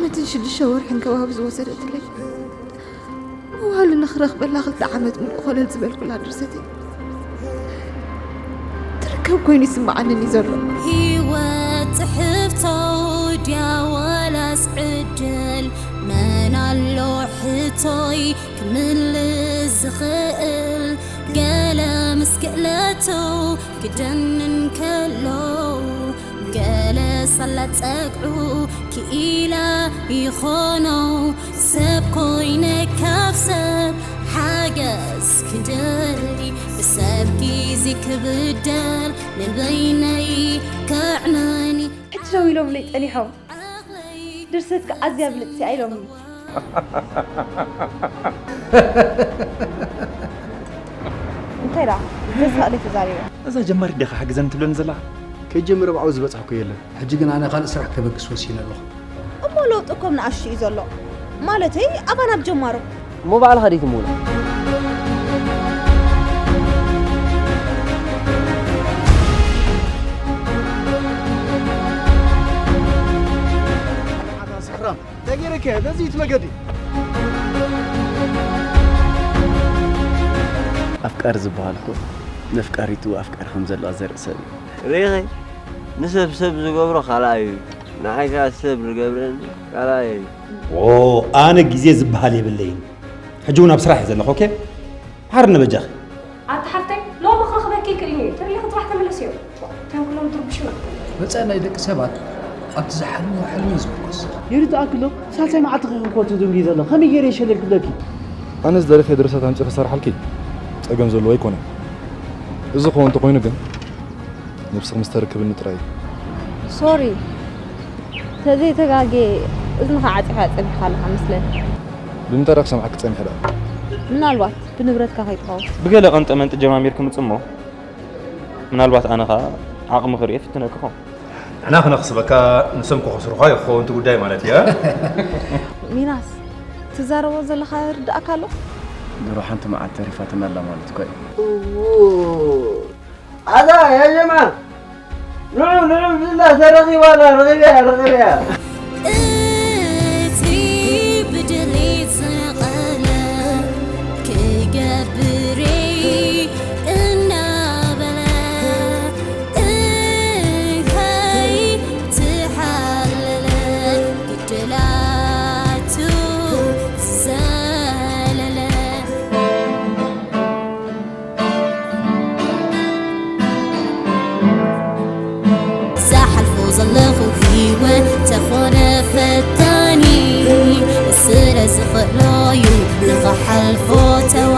እትን ሽዱሽተ ወርሕን ከባቢ ዝወሰደትለይ መዋህሉ ንኽረኽበላ ክልተ ዓመት ምሉእ ኮለል ዝበልኩላ ድርሰተይ ትርከብ ኮይኑ ይስምዓንን እዩ ዘሎ። ህይወት ጽሕፍቶ ድያ ዋላስ ዕድል? መን ኣሎ ሕቶይ ክምልስ ዝኽእል? ገለ ምስ ክእለቱ ክደንን ከሎ፣ ገለ ሳላ ጸግዑ ክኢላ ይኾኖ። ሰብ ኮይነ ካብ ሰብ ሓገዝ ክደሊ፣ ብሰብ ግዜ ክብደል ንበይነይ ከዕነኒ። ሕጂ ደው ኢሎምለይ ጸኒሖም። ድርሰትካ ኣዝያ ብልጽቲ ኢሎምኒ። እንታይ ደኣ? ተስፋ ኣለይ ተዛሪበ። እዛ ጀማሪት ዲኻ ሓግዘኒ ትብለኒ ዘለኻ? ከይጀምር ኣብ ዓወት ዝበጻሕኩ የለን። ሕጂ ግን ኣነ ካልእ ስራሕ ከበግስ ወሲነ ኣለኹ። እሞ ለውጢ እኮ ንኣሽቱ እዩ ዘሎ። ማለተይ ኣባና ኣብ ጀማሩ። እሞ ባዕልኻ ደይ ትምውላ? ኣታ ሰኽራም፣ እንታይ ገይረካ እየ? በዚ እቲ መገዲ። ኣፍቃሪ ዝበሃል እኮ ነፍቃሪቱ ኣፍቃሪ ከም ዘለዋ ዘርኢ ሰብ እዩ። ርኢኺ? ንሰብ ሰብ ዝገብሮ ካልኣዩ እዩ። ንዓይ ከኣ ሰብ ዝገብረኒ ካልኣየ እዩ። ዎ፣ ኣነ ግዜ ዝበሃል የብለይን። ሕጂ እውን ኣብ ስራሕ እየ ዘለኹ፣ ኦኬ? ሓርኒ በጃኺ። ኣታ ሓፍተይ፣ ሎሚ ክረኽበኪ ይክእል እዩ። ተሪኺ ጽባሕ ተመለስዮ። እቶም ኩሎም ትርብሹ። መጻኢ ናይ ደቂ ሰባት ኣብቲ ዝሓልምዎ ሕልሚ እዩ ዝምርኮስ። የሪትኣክሎ፣ ሳልሳይ መዓልቲ ኸይኽንኮ ትድንጉይ ዘሎ። ከመይ ገይረ ይሸለል ክብለኪ? ኣነስ ደሪኸ ድርሰት ኣምጺእ ክሰርሓልኪ ጸገም ዘለዎ ኣይኮነን። እዚ ክኸውን እንተኾይኑ ግን ነብስኺ ምስ ተርክብኒ ጥራይ እዩ። ሶሪ፣ ተዘይተጋግየ እዝንኻ ዓጺኻ ጸኒሕካ ኣለኻ መስለኒ። ብምንታይ ደኣ ክሰምዓኪ ጸኒሐ ደኣ? ምናልባት ብንብረትካ ከይትኸውን። ብገለ ቀንጠ መንጢ ጀማሚርኪ ምጽ እሞ፣ ምናልባት ኣነ ኸኣ ዓቕሚ ክርኢ ፍትነኪ ኸውን። ንሕና ክነኽስበካ ንሶም ክኸስሩኻ እዩ ክኸውን እቲ ጉዳይ ማለት እዩ። ሚናስ፣ ትዛረቦ ዘለኻ ይርድኣካ ኣሎ? ድሮ ሓንቲ መዓት ተሪፋትና ኣላ ማለት እኮ እዩ። እዉ። ኣታ ያ ጀማ፣ ንዑ፣ ንዑ፣ ብላ ተረኺባና፣ ረኺበያ፣ ረኺበያ። እቲ ብድሌት ዝነቐለ ክገብር እናበለ እንከይተሓለለ ግድላቱ ዘለለ። ዝሓልፎ ዘለኹ ህይወት ተኾነ ፈታኒ፣ ስለ ዝኽእሎ እዩ ንኽሓልፎ ተዋ